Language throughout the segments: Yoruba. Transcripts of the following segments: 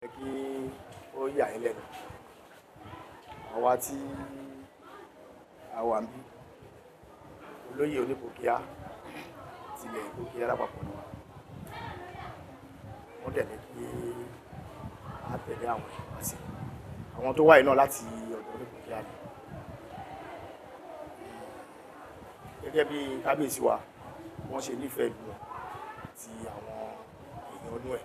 Kí ó yà yín lẹ́nu, àwa tí a wà níbí, olóyè Onípòkíà tilẹ̀ Ìpòkíà lápapọ̀ ni wá. Wọ́n dẹ̀ ní kí a tẹ̀lé àwọn èèyàn wá sí àwọn tó wáyé náà láti ọ̀dọ̀ Onípòkíà ni. Gẹ́gẹ́ bí kábíyèsí wa wọ́n ṣe nífẹ̀ẹ́ ìlú wọn àti àwọn èèyàn inú ẹ̀.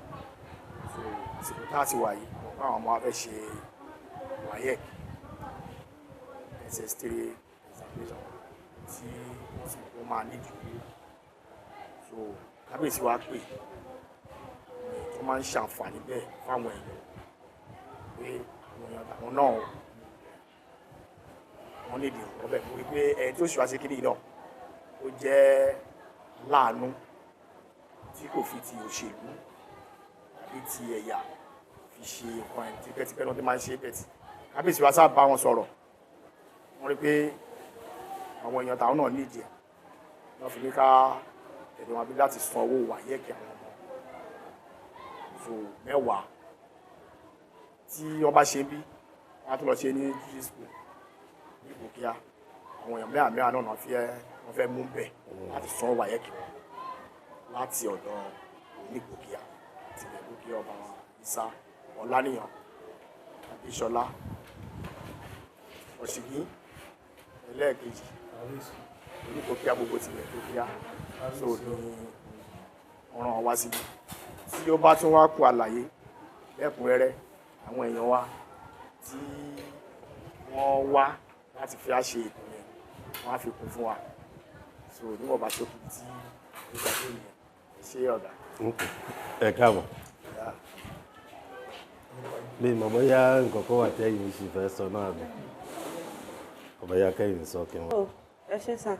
So àsìkò tá a ti wà yìí, àwọn káwọn ọmọ wa fẹ́ ṣe WAEC SS3 examination tí wọ́n sì mọ̀ pé ó máa ní ìdúró. So kábíyèsí wa pè tó máa ń ṣàǹfààní bẹ́ẹ̀ fáwọn èèyàn pé àwọn èèyàn àwọn náà wọ́n lè dìrò ọbẹ̀. Mo rí pé ẹni tó ṣùwà sí kíní náà, ó jẹ́ láàánú tí kò fi ti òṣèlú tàbí ti ẹ̀yà fi ṣe nǹkan ẹ̀. Tipẹ́tipẹ́ náà ti máa ń ṣe bẹ́ẹ̀ tí kábíyèsí wa sábà bá wọn sọ̀rọ̀, wọ́n rí pé àwọn èèyàn tàwọn náà nídìí ẹ̀, wọ́n fi ní ká tẹ̀lé wọn bí láti san owó WAEC àwọn ọmọ. So 10 tí wọ́n bá ṣe bí, wọ́n á tún lọ ṣe ní GG school ní Ìpòkíà. Àwọn èèyàn mẹ́wàá mẹ́wàá náà fi ẹ́ wọ́n fẹ́ mú bẹ̀ láti san WAEC wọn láti ọ̀dọ̀ Onípòkíà tilẹ̀ Ìpòkíà, ọba Isa Ọláníyàn Adéṣọlá Ọ̀ṣìngín ẹlẹ́ẹ̀kejì, Onípòkíà gbogbo tilẹ̀ Ìpòkíà. So ní ọ̀ràn wá síbi tí ó bá tún wá kú àlàyé lẹ́kùnrẹ́rẹ́, àwọn èèyàn wa tí wọ́n wá láti fi á ṣe ètò yẹn, wọ́n á fi kún fún wa. So níwọ̀n bá ṣókí tí ó gbà tó yẹn, ẹ ṣé, ọ̀gá. Ẹ káàbọ̀. Mi mọ̀ bóyá nǹkan kan wà tẹ́yìn sì fẹ́ sọ náà, àbí ọ̀bẹ̀yà kẹ́yìn sọ kí wọ́n. Oh, ẹ ṣé sir.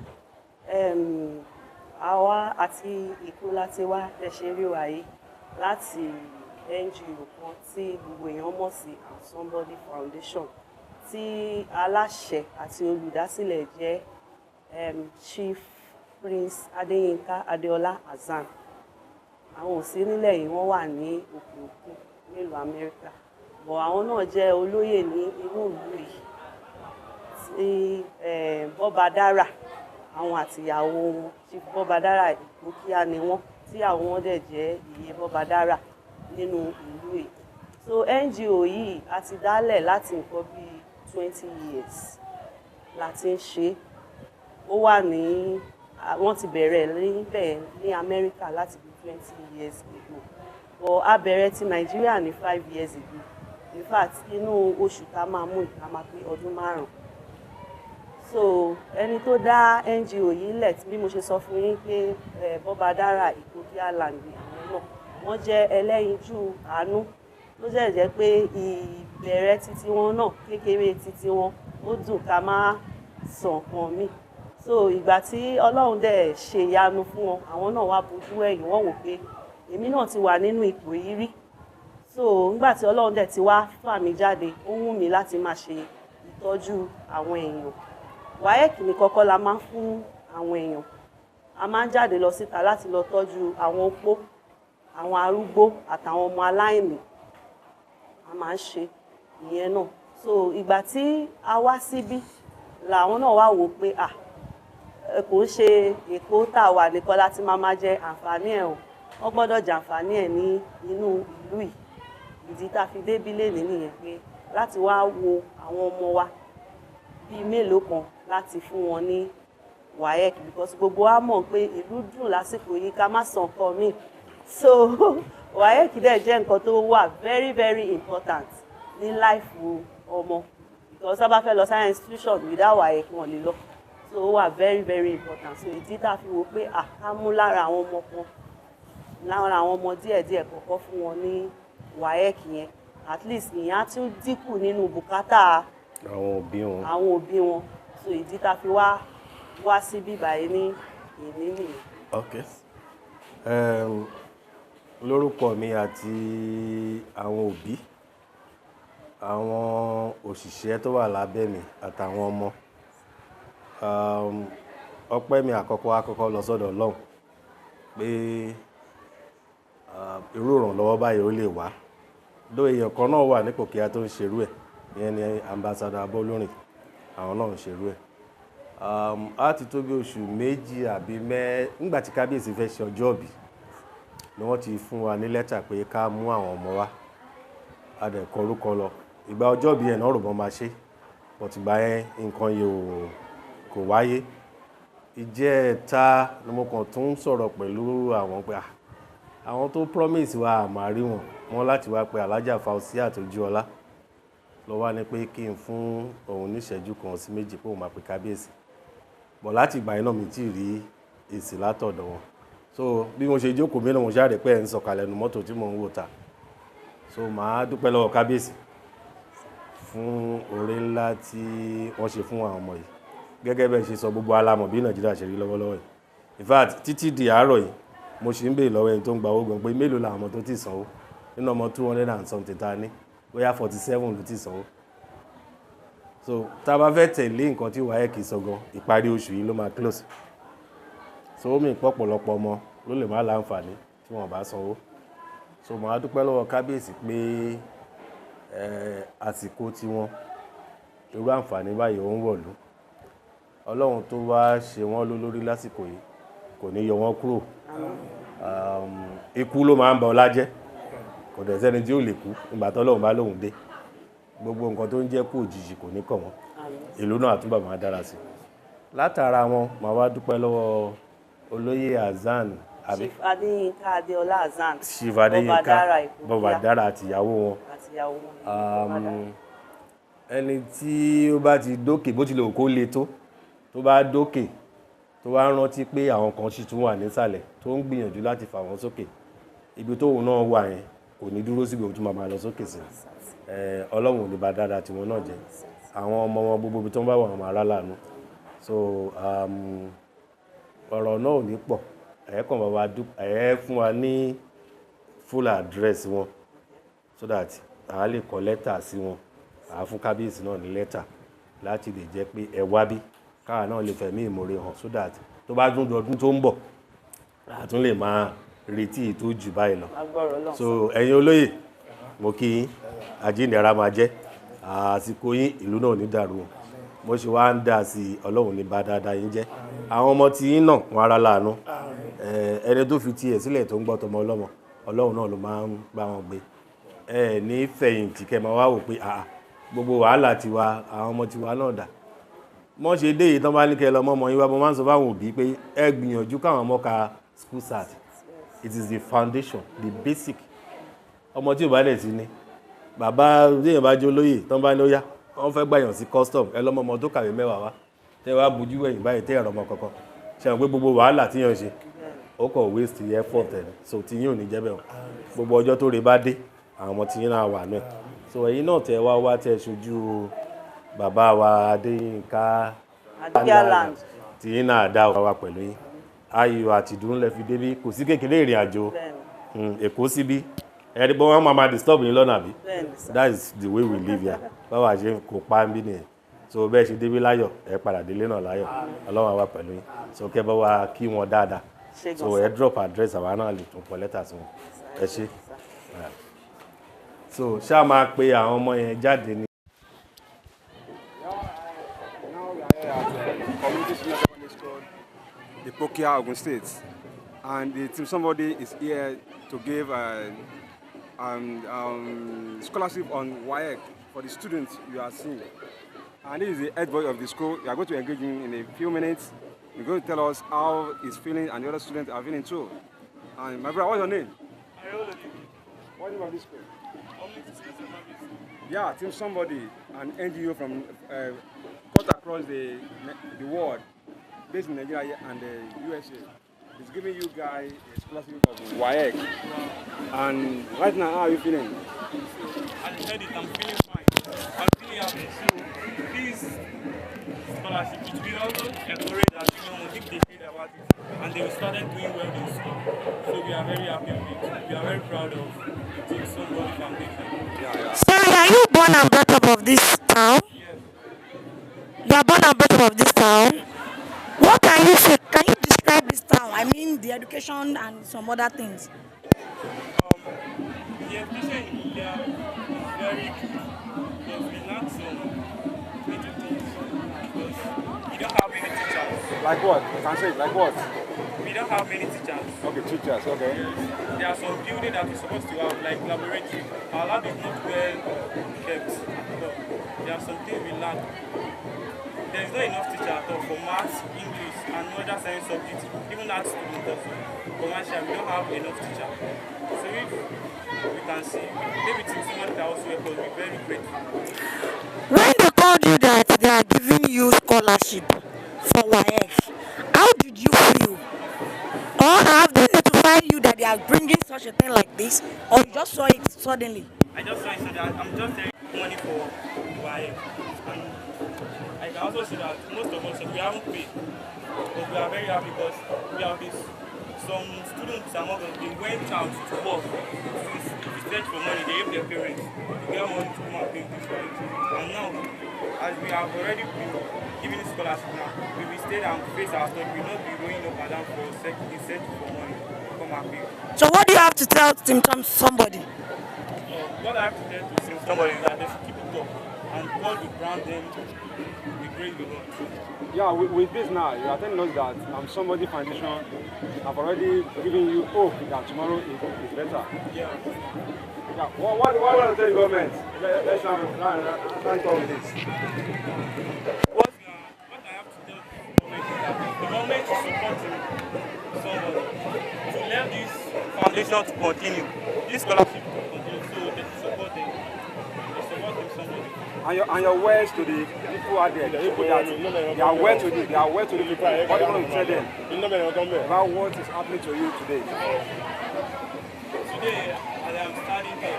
Àwa àti Èkó láti wá. Ẹ ṣe rí wa yìí láti NGO kan tí gbogbo èèyàn mọ̀ sí Somebody Foundation, tí aláṣẹ àti olùdásílẹ̀ jẹ́ Chief Prince Adéyínká Adéọlá Hassan. Àwọn ò sí nílẹ̀ yìí, wọ́n wà ní òkè òkun nílùú Amẹ́ríkà, bọ̀ àwọn náà jẹ́ olóyè ní inú ìlú yìí tí Bọ́badára, àwọn àtìyàwó wọn, Chief Bọ́badára Ìpókíà ni wọ́n, tí àwọn wọn dẹ̀ jẹ́ ìyè Bọ́badára nínú ìlú yìí. So NGO yìí, a ti dálẹ̀ láti nǹkan bíi 20 years la ti ń ṣe. Ó wà ní, wọ́n ti bẹ̀rẹ̀ níbẹ̀ ní Amẹ́ríkà láti bí 20 years ago, but a bẹ̀rẹ̀ ti Nàìjíríà ní 5 years ago. In fact, inú oṣù tá a máa mú yìí, a máa pé ọdún 5. So ẹni tó dá NGO yìí lẹ̀, bí mo ṣe sọ fún yín pé Bọ́badára Ìpókíà land, àwọn náà wọ́n jẹ́ ẹlẹ́yinjú àánú tó jẹ́ jẹ́ pé ìbẹ̀rẹ̀ títí wọn náà, kékeré títí wọn, ó dùn ká má sọ nǹkan míì. So ìgbà tí Ọlọ́run dẹ̀ ṣe ìyanu fún wọn, àwọn náà wá bojú ẹ̀yìn, wọ́n wò pé èmi náà ti wà nínú ipò yìí rí. So nígbà tí Ọlọ́run dẹ̀ ti wá fà mí jáde, ó wù mí láti máa ṣe ìtọ́jú àwọn èèyàn. WAEC ní kọ́kọ́ la máa ń fún àwọn èèyàn. A máa ń jáde lọ síta láti lọ tọ́jú àwọn opó, àwọn arúgbó àtàwọn ọmọ aláìní. A máa ń ṣe ìyẹn náà. So ìgbà tí a wá síbí làwọn náà wá wò pé à kò ń ṣe Èkó tá a wà nìkan láti máa máa jẹ àǹfààní ẹ̀ o, wọ́n gbọ́dọ̀ jàǹfààní ẹ̀ ní inú ìlú yìí. Ìdí tá a fi débí lénìí nìyẹn, pé láti wá wo àwọn ọmọ wa bíi mélòó kan láti fún wọn ní WAEC, because gbogbo wa mọ̀ pé ìlú dùn lásìkò yìí, ká má sàn nǹkan míì. So WAEC dẹ̀ jẹ́ nǹkan tó wà very very important ní life ọmọ, because tá bá fẹ́ lọ science institution, without WAEC, wọn lè lọ. So ó wà very very important. So ìdí tá a fi wò pé à ká mú lára àwọn ọmọ kan, lára àwọn ọmọ díẹ̀díẹ̀, kọ́kọ́ fún wọn ní WAEC yẹn, at least ìyẹn á tún dínkù nínú bùkátà àwọn òbí wọn. Àwọn òbí wọn. So ìdí tá a fi wá wá síbí báyìí ní ìní nìyẹn. Ok, lórúkọ mi àti àwọn òbí, àwọn òṣìṣẹ́ tó wà lábẹ́ mi àtàwọn ọmọ, ọpẹ́ mi àkọ́kọ́ àkọ́kọ́ lọ sọ́dọ̀ Ọlọ́run pé irú ìrànlọ́wọ́ báyìí ó lè wá. Ló èèyàn kan náà wà ní Ìpòkíà tó ń ṣerú ẹ̀, ìyẹn ni Ambassador Abolórin, àwọn náà ń ṣerú ẹ̀. Á ti tó bí oṣù 2 àbí mẹ́ nígbà tí kábíyèsí fẹ́ ṣe ọjọ́ ìbí ni wọ́n ti fún wa ní lẹ́tà pé ká mú àwọn ọmọ wa. A dẹ̀ kọ orúkọ lọ. Ìgbà ọjọ́ ìbí yẹn náà rò bọ́n máa ṣe, but ìgbà yẹn nǹkan yìí kò wáyé. Ìjẹta ni mo kàn tún ń sọ̀rọ̀ pẹ̀lú àwọn pé àwọn tó promise wa a máa rí wọn, wọ́n láti wá pe Alhaja Fausiat Ojúọlá lọ wá ní pé kí n fún òun ní ìṣẹ́jú kan sí méjì pé òun máa pe kábíyèsí. But láti ìgbà yẹn náà mi tí ì rí èsì látọ̀dọ̀ wọn. So bí mo ṣe jókòó mi náà mo ṣáà rí pé ẹ̀ ń sọ̀kalẹ̀ nínú mọ́tò tí mò ń wò ta. So màá dúpẹ́ lọ́wọ́ kábíyèsí fún oore ńlá tí wọ́n ṣe fún àwọn ọmọ yìí. Gẹ́gẹ́ bẹ́ẹ̀ ṣe sọ, gbogbo wa la mọ̀ bí Nàìjíríà ṣe rí lọ́wọ́lọ́wọ́ yìí. In fact, títí di àárọ̀ yìí, mo sì ń béèrè lọ́wọ́ ẹni tó ń gba owó gan pé mélòó làwọn ọmọ tó ti sanwó. Nínú ọmọ 200 and something ta ní, bóyá 47 ló ti sanwó. So tá a bá fẹ́ tẹ̀lé nǹkan tí WAEC sọ gan, ìparí oṣù yìí ló máa close. So ó mean pé ọ̀pọ̀lọpọ̀ ọmọ ló lè má láǹfààní tí wọ́n bá sanwó. So màá dúpẹ́ lọ́wọ́ kábíyèsí pé àsìkò tí wọ́n, irú àǹfààní báyìí ó ń wọ̀lú. Ọlọ́run tó wá ṣe wọ́n lólórí lásìkò yìí kò ní yọ wọ́n kúrò. Ikú ló máa ń ba ọlá jẹ́. Kò dẹ̀ sẹ́ni tí ó lè kú nígbà tí Ọlọ́run bá lóhùn dé. Gbogbo nǹkan tó ń jẹ́ kú òjijì kò ní kàn wọ́n. Ìlú náà àtúbọ̀ máa dára sí i. Látara wọn, màá wá dúpẹ́ lọ́wọ́ Olóyè Hassan, àbí? Chief Adéyínká Adéọlá Hassan. Chief Adéyínká Bọ́bádára Ìpòkíà. Bọ́bádára àti ìyàwó wọn. Àti ìyàwó wọn. Ẹni tí ó bá ti dókè, bó tilẹ̀ wù kó le tó, tó bá dókè, tó bá rántí pé àwọn kan sì tún wà nísàlẹ̀ tó ń gbìyànjú láti fà wọ́n sókè. Ibi tóun náà wà yẹn kò ní dúró síbi, òun tún máa máa lọ sókè sí. Ọlọ́run ò ní bá dáadáa tí wọn náà jẹ́. Àwọn ọmọ wọn gbogbo ibi tó ń bá wà, wọn máa rá láàánú. So ọ̀rọ̀ náà ò ní pọ̀. Ẹ kàn bá wa ẹ fún wa ní full address wọn so that a lè kọ lẹ́tà sí wọn. A fún kábíyèsí náà ní lẹ́tà láti lè jẹ́ pé ẹ wá bí, káwa náà lè fẹ̀mí ìmoore hàn so that tó bá dún ọdún tó ń bọ̀, a tún lè máa retí tó jù báyìí lọ. Agbára Ọlọ́run. So ẹ̀yin olóyè, mo kí yín, àjíǹde ara máa jẹ́. Àsìkò yín, ìlú náà ò ní dàrú o. Bó ṣe wá ń dà sí, Ọlọ́run ní bá dáadáa yín jẹ́. Àwọn ọmọ tí yín náà wọ́n ara láàánú. Ẹni tó fi tiẹ̀ sílẹ̀ tó ń gbọ́ tọmọ ọlọ́mọ, Ọlọ́run náà ló máa ń bá wọn gbé. Ẹ ní fẹ̀yìntì kẹ́ máa wá wò pé àà, gbogbo wàhálà tiwa, àwọn ọmọ tiwa náà dà. Mọ́ ṣe dé yìí tán bá ní kẹ́ lọ mọ́ ọmọ yín wá, mo máa ń sọ fáwọn òbí pé ẹ gbìyànjú káwọn ọmọ ka school cert. It is the foundation, the basic. Ọmọ tí ò bá dẹ̀ ti ní, bàbá téèyàn bá jó lóyè tán bá ní ó yá, wọ́n fẹ́ gbàyàn sí custom, ẹ lọ́mọ ọmọ tó kàwé 10 wá. Tẹ́ wá bujú wẹ̀yìn báyìí tẹ́ ẹ̀rọ ọmọ kankan. Ṣé àwọn pé gbogbo wàhálà tí yàn ṣe, ó kàn waste the effort ẹ̀. So tí yín ò ní jẹ́ bẹ́ẹ̀ o. Gbogbo ọjọ́ tó re bá dé, àwọn ọmọ tí yín náà wà nú ẹ̀. So ẹ̀yin náà tẹ́ wá wá tẹ́ ṣojú bàbá wa Adéyínká Adéyínká. Tí yín náà dá wa pẹ̀lú yín. Ayọ̀ àti ìdùnnú lẹ fi débí, kò sí kékeré ìrìn àjò. Èkó síbí. Ẹ rí bọ́ wọ́n máa máa disturb yín lọ́nà àbí? Bẹ́ẹ̀ni sir. That is the way we live here. Báwa ṣe kò pa ń bí nìyẹn. So bẹ́ẹ̀ ṣe débí láyọ̀, ẹ padà délé náà láyọ̀. Ọlọ́run á wà pẹ̀lú yín. So kẹ́ bá wa kí wọn dáadáa. Ṣé gan So sir. ẹ drop address, àwa náà lè tún kọ lẹ́tà sí wọn. Ẹ ṣé. So ṣá máa pe àwọn ọmọ yẹn jáde ní. Now we are here at Community Senior Secondary School, Ipokia, Ogun State. And the team somebody is here to give scholarship on WAEC for the students you are seeing. And this is the head boy of the school. We are going to engage him in a few minutes. He's going to tell us how he's feeling and the other students are feeling too. And my brother, what's your name? What's the name of this school? Yeah, Team Somebody, an NGO from cut across the world, based in Nigeria and the USA, is giving you guys a scholarship of WAEC. And right now, how are you feeling? As I said it, I'm feeling fine. I'm feeling happy. So this scholarship, it will also encourage our children if they heard about it and they will started doing well in school. So we are very happy with it. We are very proud of the Team Somebody Foundation. Sorry, are you born and brought up of this town? Yes. You are born and brought up of this town. What can you say? Can you describe this town? I mean, the education and some other things. The education in India very good, but we lack some little things because we don't have many teachers. Like what? You can say it, like what? We don't have many teachers. Okay, teachers, okay. Yes. There are some buildings that we're supposed to have, like laboratory. Our lab is not well kept at all. There are some things we lack. There is not enough teacher at all for maths, English, and other science subjects, even art students also. Commercial, we don't have enough teacher. So if we can see, maybe somebody can also help us, we're very grateful. When they called you that they are giving you scholarship for WAEC, how did you feel? Or have they notified you that they are bringing such a thing like this, or you just saw it suddenly? I just saw it, so that I'm just saving money for WAEC. And I can also see that most of us, we haven't paid, but we are very happy because we have this. Some students among us, they went out to work to search for money. They helped their parents to get money to come and pay this for it. And now, as we have already been given scholarship now, we will stay and face our study. We will not be going up and down for in search for money to come and pay. So what do you have to tell Team Somebody? What I have to tell to Team Somebody is that they should keep it up and God will grant them the grace we want. Yeah, with this now, you are telling us that Somebody Foundation have already given you hope that tomorrow is better. Yeah. Yeah. What do you tell the government? Let's have talk with this. What I have to tell the government is that the government is supporting somebody to let this foundation to continue, this scholarship to continue, so they support them. They support them somebody. And your words to the people out there, the people that they are well to do, they are well to do people. What do you want to tell them about what is happening to you today? Today, as I am standing here,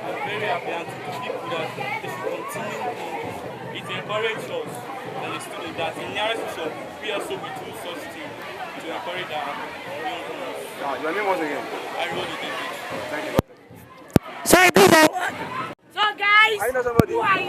I'm very happy, and to the people that they should continue doing this. It encourages us as a student that in nearest future we also will do such thing to encourage our young ones. Your name once again? I wrote it. Thank you. Sorry, please. So guys, are you not somebody? Who are you?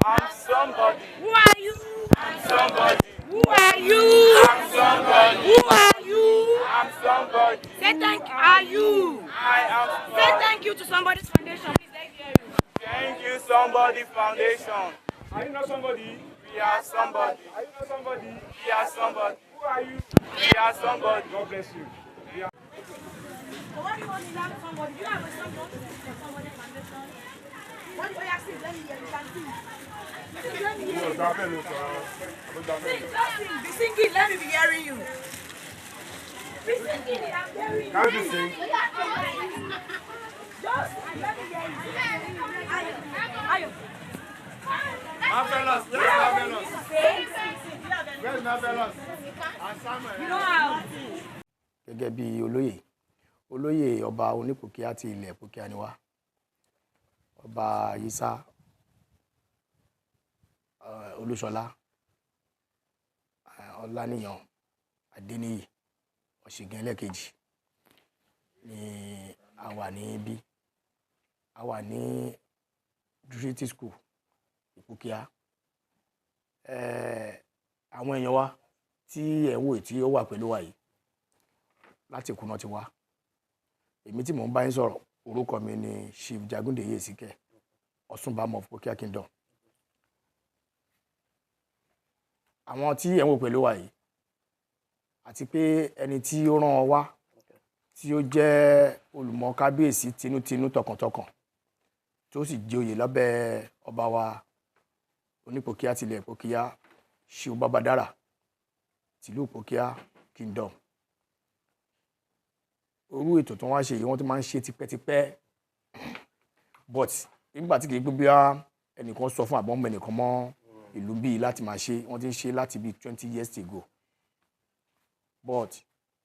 I'm somebody. Who are you? I'm somebody. Who are you? I'm somebody. Who are you? I'm somebody. Say thank you. Are you? I am somebody. Say thank you to Somebody's Foundation. Please let me hear you. Thank you, Somebody Foundation. Are you not somebody? We are somebody. Are you not somebody? We are somebody. Who are you? We are somebody. God bless you. We are. So what do you want to learn somebody? Do you have a song you want to sing for Somebody Foundation? What do you ask? Let me hear. You can sing. Let me hear. Sing, just sing. Be singing. Let me be hearing you. Be singing. I'm hearing you. Can't you sing? Just let me hear you. Ayo. Ayo. Marvelous. Yes, marvelous. Where's marvelous? You don't have. Gẹ́gẹ́ bí olóyè olóyè ọba Onípòkíà ti ilẹ̀ Ìpòkíà ni wá, ọba Yisa Olúṣọlá Ọláníyan Adéníyì Ọ̀ṣìngín ẹlẹ́ẹ̀kejì ni a wà níbí. A wà ní Trinity School Ìpòkíà. Àwọn èèyàn wa tí ẹ̀ ń wò tí ó wà pẹ̀lú wa yìí láti Èkó náà ti wá. Èmi tí mò ń bá yín sọ̀rọ̀, orúkọ mi ni Chief Jagunde Yesike, Ọ̀ṣúnbàmọ̀ of Ìpòkíà Kingdom. Àwọn tí ẹ̀ ń wò pẹ̀lú wa yìí àti pé ẹni tí ó rán ọ wá tí ó jẹ́ olùmọ̀ kábíyèsí tinútinú tọkàntọkàn tí ó sì joyè lábẹ́ ọba wa Onípòkíà tilẹ̀ Ìpòkíà Ṣeun Babadara tìlú Ìpòkíà Kingdom. Orú ètò tó wá ṣe yìí wọ́n ti máa ń ṣe tipẹ́tipẹ́, but nígbà tí kì í pé bí ẹnìkan sọ fún àbọ̀mọ ẹnìkan mọ́ ìlú bíi láti máa ṣe, wọ́n ti ń ṣe láti bíi 20 years ago, but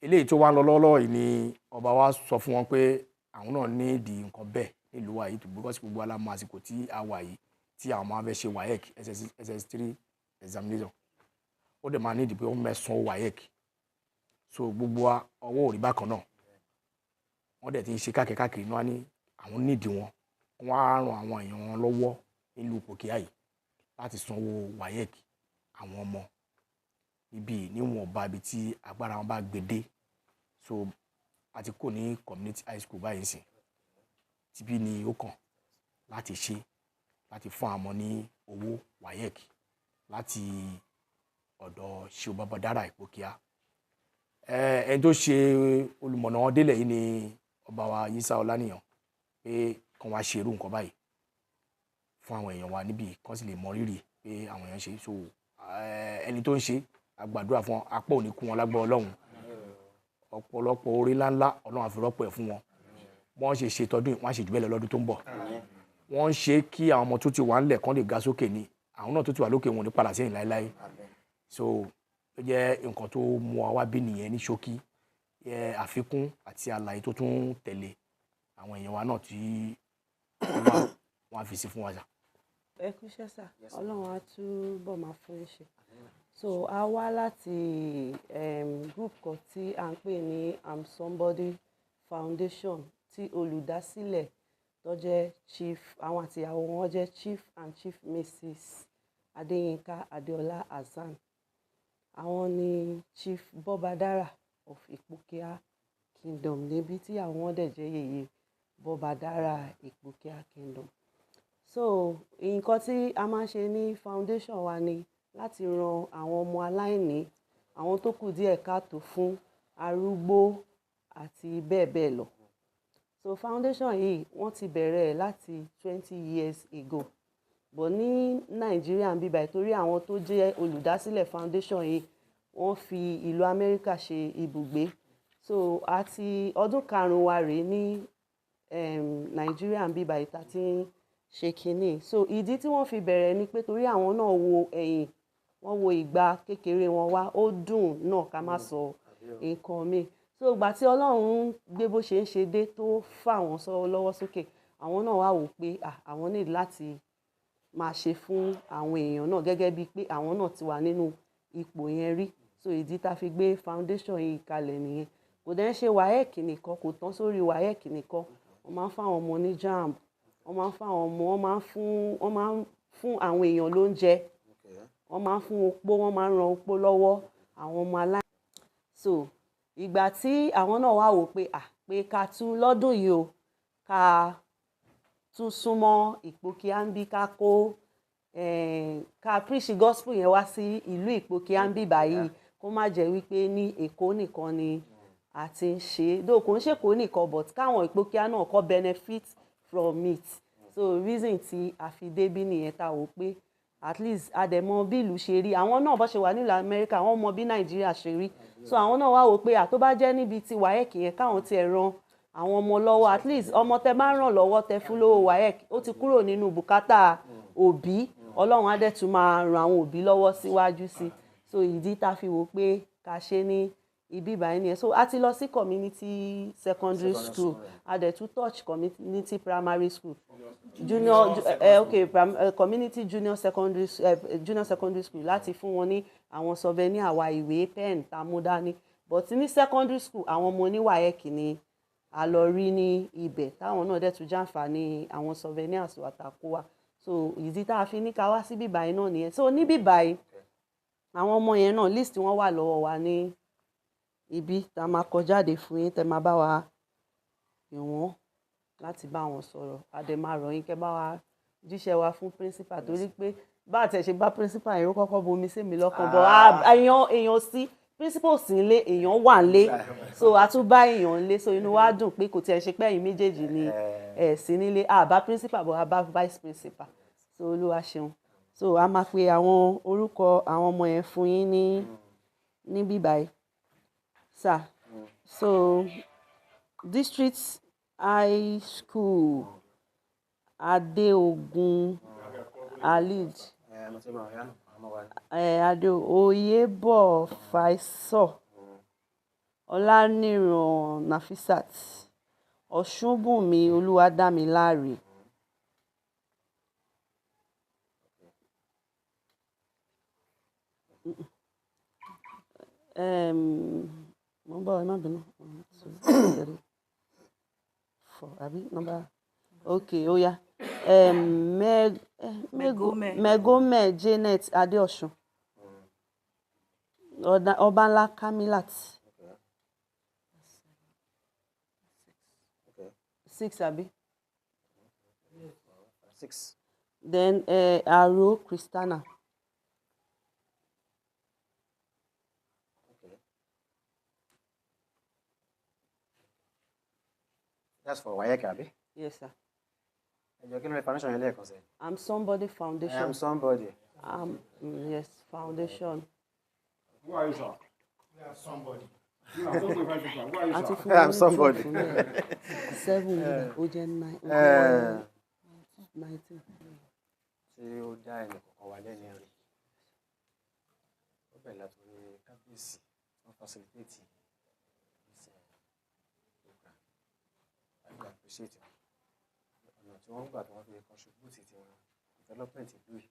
eléyìí tó wá ń lọ lọ́wọ́lọ́wọ́ yìí ni ọba wa sọ fún wọn pé àwọn náà ní ìdí nǹkan bẹ́ẹ̀ nílùú wa yìí, because gbogbo alámọ̀ àsìkò tí a wà yìí tí àwọn máa fẹ́ ṣe WAEC SS3 examination, ó dẹ̀ máa ní ìdí pé wọ́n mẹ́sàn-án WAEC, so gbogbo wa ọwọ́ ò rí bákan náà. Wọ́n dẹ̀ ti ń ṣe káàkiri káàkiri náà ní àwọn nídìí wọn, wọ́n á ran àwọn èèyàn wọn lọ́wọ́ nílùú Ìpòkíà yìí láti sanwó WAEC àwọn ọmọ níbí níwọ̀nba ibi tí agbára wọn bá gbé dé. So a ti kò ní community high school báyìí sìn, tibí ni ó kàn láti ṣe. láti fún àwọn ọmọ ní owó WAEC láti ọ̀dọ̀ Ṣeun Babadara Ìpókíà. Ẹni tó ṣe olùmọ̀nà wọn délẹ̀ yìí ni ọba wa Yísà Ọláníyàn, pé kàn wá ṣe irú nǹkan báyìí fún àwọn èèyàn wa níbí, kàn sì lè mọ rírì pé àwọn èèyàn ṣe. So ẹni tó ń ṣe, a gbàdúrà fún wọn, apá ò ní kú wọn lágbára Ọlọ́run, ọ̀pọ̀lọpọ̀ orí ńláńlá Ọlọ́run á fi rọ́pò ẹ̀ fún wọn. Wọ́n ṣe ṣe tọdún yìí, wọ́n á ṣe jù bẹ́ẹ̀ lọ lọ́dún tó ń bọ̀. Wọ́n ń ṣe kí àwọn ọmọ tó ti wà ńlẹ̀ kán lè ga sókè ni, àwọn náà tó ti wà lókè wọn ò ní padà sẹ́yìn láéláé. So ó jẹ́ nǹkan tó mú wa wá bí nìyẹn ní ṣókí. Àfikún àti àlàyé tó tún tẹ̀lé, àwọn èèyàn wa náà tí wọ́n á fi sí fún wa sà. Ẹ kú iṣẹ́ sà, Ọlọ́run á túbọ̀ máa fún yín ṣe. So a wá láti group kan tí à ń pè ní I'm Somebody Foundation, tí olùdásílẹ̀ tó jẹ́ Chief, àwọn àtìyàwó wọn jẹ́ Chief and Chief Mrs. Adéyínká Adéọlá Hasan. Àwọn ni Chief Bobadara of Ipokia Kingdom níbi tí àwọn dẹ̀ jẹ́ yèyé Bobadara Ipokia Kingdom. So nǹkan tí a máa ń ṣe ní foundation wa ni láti ran àwọn ọmọ aláìní, àwọn tó kù díẹ̀ káàtó fún, arúgbó àti bẹ́ẹ̀ bẹ́ẹ̀ lọ. So foundation yìí, wọ́n ti bẹ̀rẹ̀ ẹ̀ láti 20 years ago, but ní Nàìjíríà ń bíbá, torí àwọn tó jẹ́ olùdásílẹ̀ foundation yìí, wọ́n fi ìlú Amẹ́ríkà ṣe ibùgbé. So àti ọdún karùn-ún wa rèé ní Nàìjíríà ń bíbá ìta tí ń ṣe kínní. So ìdí tí wọ́n fi bẹ̀rẹ̀ ni pé torí àwọn náà wo ẹ̀yìn, wọ́n wo ìgbà kékeré wọn wá, ó dùn náà ká má sọ nǹkan míì. So ìgbà tí Ọlọ́run gbé bó ṣe ń ṣe dé, tó fà wọ́n sọ lọ́wọ́ sókè, àwọn náà wá wò pé àwọn ní láti máa ṣe fún àwọn èèyàn náà gẹ́gẹ́ bíi pé àwọn náà ti wà nínú ipò yẹn rí. So ìdí tá a fi gbé foundation yìí kalẹ̀ nìyẹn. Kò dẹ̀ ń ṣe WAEC nìkan, kò tán sórí WAEC nìkan. Wọ́n máa ń fún àwọn ọmọ ní JAMB, wọ́n máa ń fún àwọn ọmọ, wọ́n máa ń fún àwọn èèyàn lóúnjẹ, wọ́n máa ń fún opó, wọ́n máa ń ran opó lọ́wọ́, àwọn ọmọ aláìní. So ìgbà tí àwọn náà wá wò pé pé ká tún lọ́dún yìí o, ká tún súnmọ́ Ìpókíà ń bí, ká kó ká preach gospel yẹn wá sí ìlú Ìpókíà ń bí báyìí, kó má jẹ́ wípé ní Èkó nìkan ni a ti ń ṣe é. Though kò ń ṣèkó nìkan, but káwọn Ìpókíà náà kọ́ benefit from it. So reason tí a fi débí nìyẹn, tá a wò pé at least a dẹ̀ mọ bí ìlú ṣe rí. Àwọn náà bó ṣe wà nílùú Amẹ́ríkà, wọ́n mọ bí Nàìjíríà ṣe rí. So àwọn náà wá wò pé tó bá jẹ́ níbi tí WAEC yẹn, káwọn tiẹ̀ ran àwọn ọmọ lọ́wọ́. At least ọmọ tẹ bá ràn lọ́wọ́, tẹ fún lówó WAEC, ó ti kúrò nínú bùkátà òbí. Ọlọ́run á dẹ̀ tún máa ran àwọn òbí lọ́wọ́ síwájú sí. So ìdí tá a fi wò pé ká ṣe ní ibi ìbáyìí nìyẹn. So a ti lọ sí community secondary school, a dẹ̀ tún touch community primary school, junior okay, community junior secondary school, láti fún wọn ní àwọn souvenir àwa, ìwé, pen tá a mú dání. But ní secondary school, àwọn ọmọ ní WAEC ni a lọ rí ní ibẹ̀, táwọn náà dẹ̀ tún jàǹfààní àwọn souvenirs wa tá a kó wa. So ìdí tá a fi ní ká wá síbí báyìí náà nìyẹn. So níbí báyìí, àwọn ọmọ yẹn náà, list wọn wà lọ́wọ́ wa ní ibi tá a máa kọ jáde fún yín, tẹ́ máa bá wa pè wọ́n láti bá wọn sọ̀rọ̀. A dẹ̀ máa rọ̀ yín kẹ́ bá wa jíṣẹ́ wa fún principal, torí pé bá àtẹ̀ ṣe bá principal yẹn, ó kọ́kọ́ bomi sí mi lọ́kàn bọ̀. Èèyàn sí principal sí nílé, èèyàn wà nílé, so a tún bá èèyàn nílé. So inú wa dùn pé kò tiẹ̀ ṣe pé ẹ̀yin méjèèjì ni ẹ̀ sí nílé. A bá principal bọ̀, a bá vice principal. So Olúwa ṣeun. So a máa pe àwọn orúkọ àwọn ọmọ yẹn fún yín ní níbí báyìí sir. So District High School, Adéogun Alid, Adé Oyèbọ̀ Faisal, Ọláníran Nafisat, Ọ̀ṣunbùnmi Olúwadámiláre, mo ń bọ̀, ẹ má bínú. One, two, three, four, àbí number? Okay, ó yá. Megome. Megome Janet Adéọ̀sùn, Ọbanla Kamilat. Six, àbí? Six. Then Aro Christiana. Okay. That's for WAEC, àbí? Yes, sir. Ẹ jọ̀ọ́, kí ló ní foundation yẹn lẹ́ẹ̀kan sí? I'm Somebody I Foundation. Am Somebody. Yes, foundation. Who are you, sir? We are somebody. You are somebody, sir. Who are you, Àti sir? fún I wọn am ní somebody. 12 náà. 7 ó jẹ́ 9, ó Eh, jẹ́ 19. Tí ó dá ẹnì kọ̀ọ̀kan wa lẹ́ni rè. Ó bẹ̀rẹ̀ látòrí kábíyèsí, wọ́n facilitate this program. I really appreciate wọn. Ọ̀nà tí wọ́n gbà tí wọ́n fi contribute ti wọn development ìlú yìí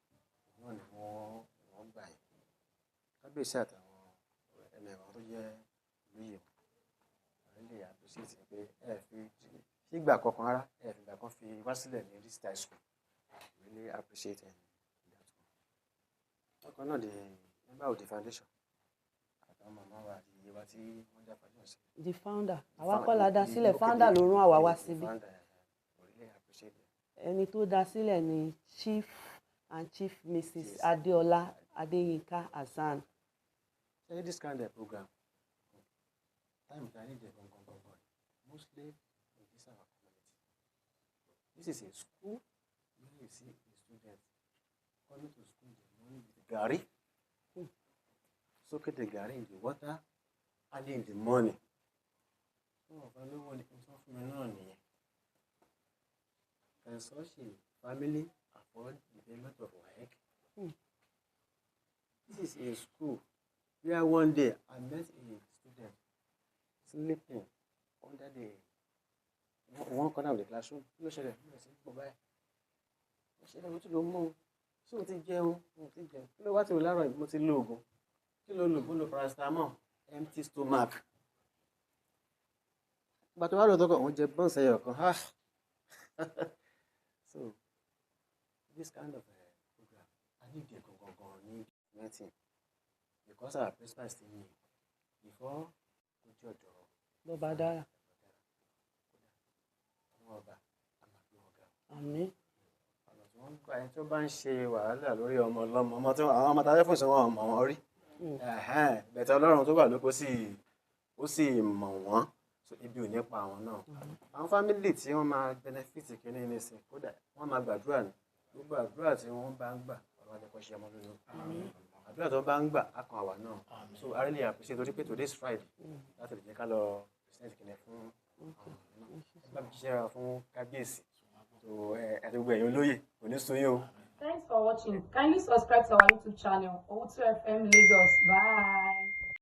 náà ni wọ́n gbà yẹn. Kábíyèsí àtàwọn ẹmẹ̀wà tó jẹ́ olóyè wọn. I really appreciate pé ẹ fi sígbà kankan rárá, ẹ fi ìgbà kan fi wá sílẹ̀ ní this high school. Really appreciate that one. Bákan náà, the member of the foundation àtàwọn màmá wa àti iye wa tí wọ́n dá foundation sílẹ̀. The founder. Àwa kọ́ la dá sílẹ̀, founder ló rán àwa wá The síbí. founder, we really appreciate them. Ẹni tó dá sílẹ̀ ni Chief and Chief Mrs. Adeola Adeyinka Hasan. Ṣé this kind of program, time ta need gangan gangan, mostly in this our community. This is a school where you see a student coming to school in the morning with garri, soaking the garri in the water early in the morning. Wọn ò fẹ́ lówó ní tí wọ́n fún mi náà nìyẹn. Can such a family afford the payment of WAEC? This is a school where one day I met a student sleeping under the one corner of the classroom. Kí ló ṣẹlẹ̀? Mo sì ń pọ̀ báyìí. Ó ṣẹlẹ̀, mo tún lọ mú un. Ṣé o ti jẹun? Mo ti jẹun. Kí ló wá ti wò láàárọ̀ yìí? Mo ti lo oògùn. Kí ló lò? Mo lo paracetamol, empty stomach. Ìgbà tó wá lò tó kàn, òun jẹ bọ́ǹsì ẹyọ kan. Ah! So this kind of program, I need the gangan ní meeting because our principal is still new. Before ojú ọ̀dọ̀ Bọ́ba dára. àwọn ọba, a máa gbé wọn ga. Àmín. Ọ̀nà tí wọ́n ń gbà, ẹni tó bá ń ṣe wàhálà lórí ọmọ ọlọ́mọ, ọmọ tí àwọn ọmọ tàbí fún ìṣẹ́ wọn mọ̀ wọ́n rí. Bẹ̀tẹ̀ Ọlọ́run tó wà lóko sì ó sì mọ̀ wọ́n, so ibi ò ní pa àwọn náà. Àwọn family tí wọ́n máa benefit kínní nísìn, kódà wọ́n máa gbàdúrà ní gbogbo àdúrà tí wọ́n bá ń gbà, Ọlọ́run á jẹ́ kó ṣe ọmọ lórí àdúrà tó bá ń gbà á kan àwa náà. So I really appreciate torí pé today is Friday láti lè jẹ́ ká lọ present kínní fún àwọn náà. Ẹ bá mi jíṣẹ́ ra fún kábíyèsí tó ẹ àti gbogbo ẹ̀yin olóyè, kò ní sun yín o. Thanks for watching. Kindly subscribe to our YouTube channel, O2FM Lagos. Bye.